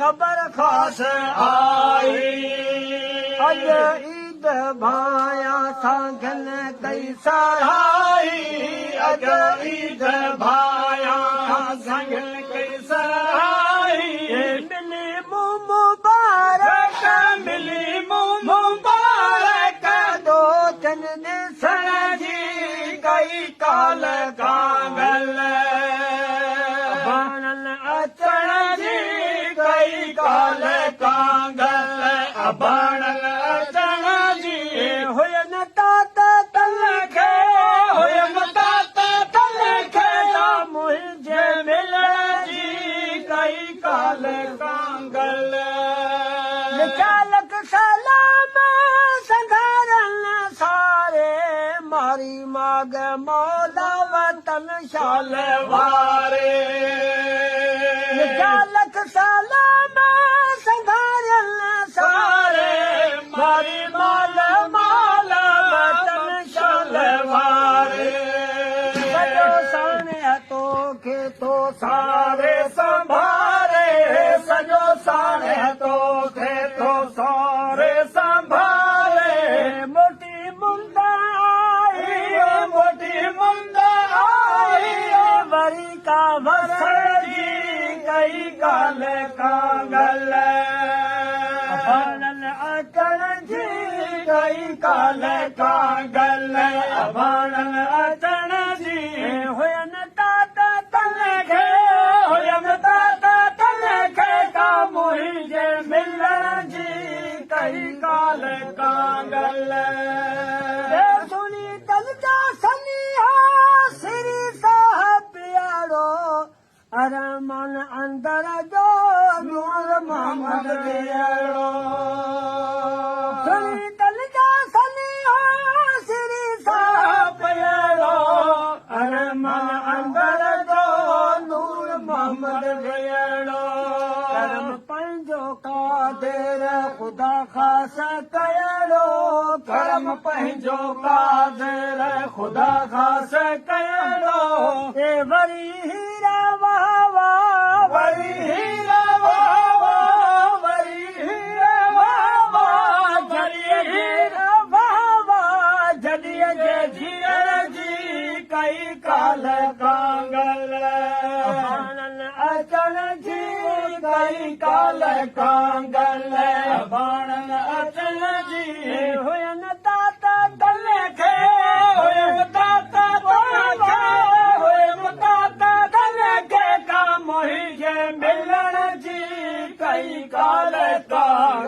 خبر خاص آئي. اڄ عيد ڀانيان سانگن ڪئي سرهائي. اڄ عيد ڀانيان سانگن ڪئي سرهائي. ملي مون مبارڪ ملي مون مبارڪ دوچن ڏسڻ جي ڪئي ڪال ڪانگل. اباڻن اچڻ جي ڪئي ڪال ڪانگل. اباڻن اچڻ جي. هين تات تن کي هين تات تن کي تا منهنجي ملڻ جي ڪئي ڪال ڪانگل. لکيا لک سلام سنگهارن ساري ماري ماڳ مولا وطن شال واري. لکيا لک سلام سنگهارن ساري ماري مال مولا وطن شال واري. سڄو ساڻيهه توکي ٿو ساري سنڀاري سڄو ساڻيهه توکي ٿو ساري سنڀاري. موٽي مند آئي موٽي مند آئي وري ڪا وسڻ جي ڪئي ڳالهه ڪانگل. اباڻن اچڻ جي ڪئي ڳالهه ڪانگل. اباڻن اچڻ جي. هين تات تن کي هين تات تن کي ڪا منهنجي ملڻ جي ڪئي ڳالهه ڪانگل. اي سڻي تن جا سنيها سري ساهه پياڙو ارمان اندر جو نور محمد ويئڙو. سڻي تن جا سنيها سري ساهه پياڙو ارمان اندر جو نور محمد ويئڙو. ڪرم پنهنجو قادر خدا خاص ڪيئڙو. ڪرم پنهنجو قادر خدا خاص ڪيئڙو. اي وري هيرا واهه واهه وري هيرا واهه واهه وري هيرا واهه واهه جڏيء هيرا واهه واهه جڏيء جي جيئڻ جي ڪئي ڪالهه ڪانگل. اباڻن اچڻ جي ڪئي ڪالهه ڪانگل. اباڻن اچڻ جي. هين تات تن کي هين تات تن کي هين تات تن کي ڪا منهنجي ملڻ جي ڪئي ڪالهه ڪانگل.